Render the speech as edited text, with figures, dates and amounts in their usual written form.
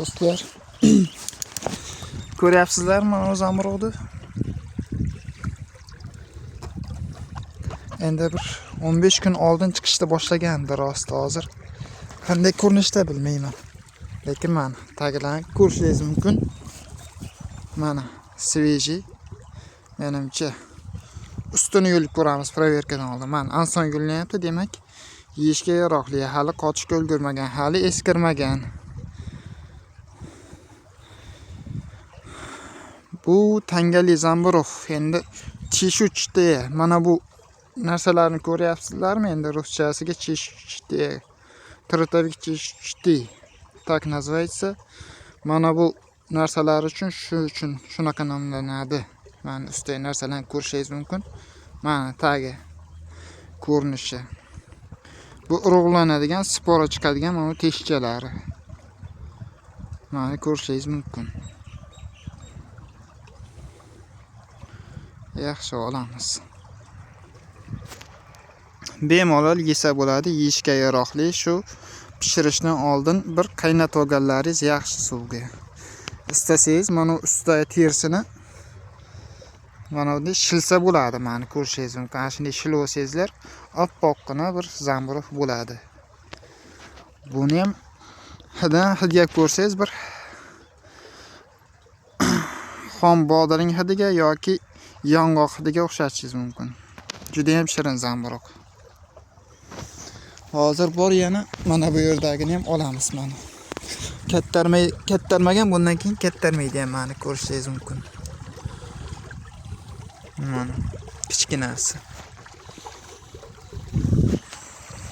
Do'stlar, ko'ryapsizlarmi mana zamburug'ni? Endi bir 15 kun oldin chiqishni boshlagandi rosti, hozir qanday ko'rinishda bilmayman. Lekin mana tagilarni ko'rishingiz mumkin. Mana свежий. Menimcha ustini yulib ko'ramiz проверка dan oldin. Mana oson yulinyapti, demak yeyishga yaroqli, hali qotishga ulgurmagan, hali eskirmagan. Bu tangali zamburug', endi чешуйчатые. Mana bu narsalarni ko'ryapsizlarmi? Endi ruschasiga чешуйчатые. Тротовик чешуйчатый. Так называется. Mana bu narsalar uchun shu uchun shunaqa nomlanadi. Mana ustidagi narsalarni ko'rishingiz mumkin. Mana tagi ko'rinishi. Bu urug'lanadigan, spora chiqadigan mana bu teshikchalari. Mana ko'rishingiz mumkin. Yaxshi olamiz. Bemalol yesa bo'ladi, yeyishga yaroqli. Shu pishirishdan oldin bir qaynatib olganlaringiz yaxshi suvga. Istasangiz mana ustidagi terisini mana bunday shilsa bo'ladi, mana ko'rishingiz mumkin. Ana shunday shilib olsangizlar, oppoqqina bir zamburug' bo'ladi. Buni ham hididan hidga ko'rsangiz bir xom bodring hidiga yoki yong'oq hidiga o'xshatishingiz mumkin. Juda ham shirin zamburug'. Hozir bor yana mana bu yerdagini ham olamiz mana. Kattarmay, kattarmagan, bundan keyin kattarmaydi ham, mana ko'rishingiz mumkin. Mana kichkinasi.